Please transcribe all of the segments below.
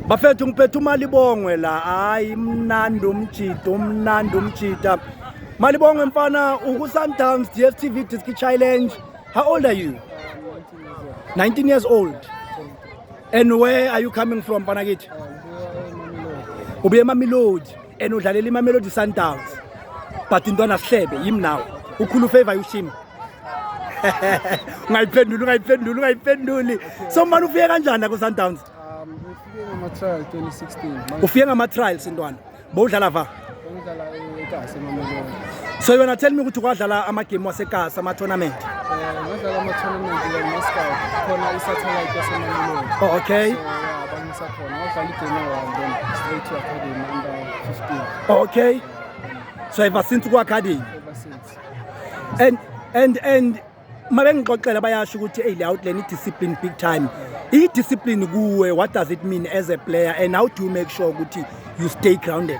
Bafethu, ngiphethe uMalibongwe la. Hayi, mnandi umjida, umnandi umjida. Malibongwe mfana, uku-Sundowns DStv Diski Challenge. How old are you? 19 years old. And where are you coming from, mfana kithi? Ubuye eMamelodi and udlalela iMamelodi Sundowns. But intwana sihlebe yimi nawe. Ukhulu favor ushima. Ungayiphenduli, ungayiphenduli, ungayiphenduli. So manje ufike kanjani ku Sundowns? Ngifike ngama-trial 2016. Ufike ngama trials, intwana. Bowudlala va? Ngidlala eKasi, eMamelodi. So yona tell me ukuthi kwadlala ama game waseKasi, ama tournament. Ngadlala ama-tournament la-scout khona, i-satellite yaseMamelodi. Oh, okay. So yeah, bangisa khona. Ngadlala igame eyi-one, then straight to academy under 15. Oh, okay. So ever since ku academy. Ever since. And mabengixoxela bayasho ukuthi hey, le outline i-discipline big time. I-discipline kuwe, what does it mean as a player and how do you make sure ukuthi you stay grounded?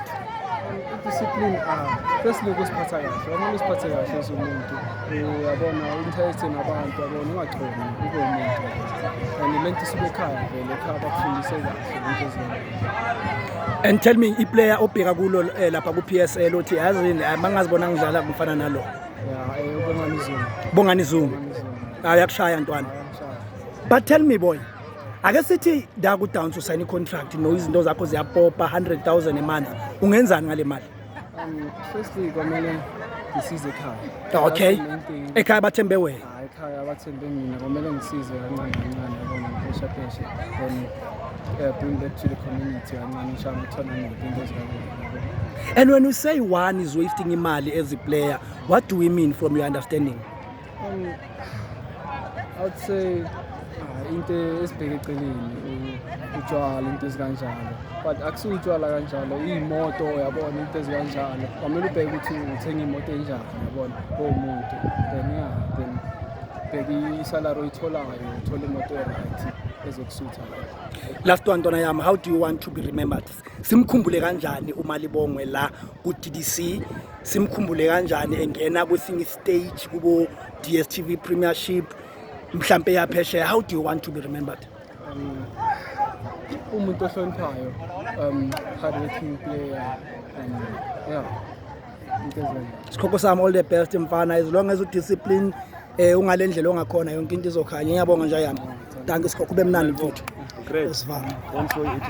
I-discipline, firstly ukuziphatha kahle. Kwamele usiphathe kahle as umuntu. Uyabona, interact nabantu, yabona, ungachomi, ube umuntu. And le nto isuke ekhaya vele, ekhaya bakufundise kahle into ezikanjalo. And tell me i-player obheka kulo lapha ku PSL othi yazini mangazibona ngidlala ngifana nalo. Yeah, uBongani Zungu. Bongani Zungu. Bongani Zungu. Ayakushaya ntwana. Ayangishaya. But tell me boy, ake sithi da ku Downs usayina i-contract no izinto zakho ziyapopa, 100,000 a month. Ungenzani ngale mali? Firstly kwamele ngisize ekhaya. Okay. That's the main thing. Ekhaya bathembe wena. Hayi, ekhaya bathembe mina, kwamele ngisize kancane kancane, yabona, ngiphesha pheshe, then bring back to the community kancane, ngishaye ama-tournament, into ezikanjalo, yabo. And when you say one is wasting imali as a player, what do we mean from your understanding? I would say into esibheke eceleni, utshwala, into ezikanjalo, but akusiwo utshwala kanjalo, iy'moto, yabona, into ezikanjalo. Kwamele ubheke ukuthi uthenga imoto enjani, yabona, komuntu, then yeah, then bheke isalary oyitholayo, uthole imoto e-right ezokusutha. Last one, ntwana yami, how do you want to be remembered? Simkhumbule kanjani uMalibongwe la ku-DDC? Simkhumbule kanjani engena kwesinye stage kubo DStv Premiership, mhlambe yaphesheya? How do you want to be remembered? Umuntu ohloniphayo, hard working player, yeah, into ezikanjalo. Sikhokho sami, all the best mfana. As long as udiscipline, ungalendlela ongakhona, yonke into izokhanya. Ngiyabonga nje yami. Dankie sikhokho, ube mnandi mfowethu. Great. Usivama. Thanks for eating.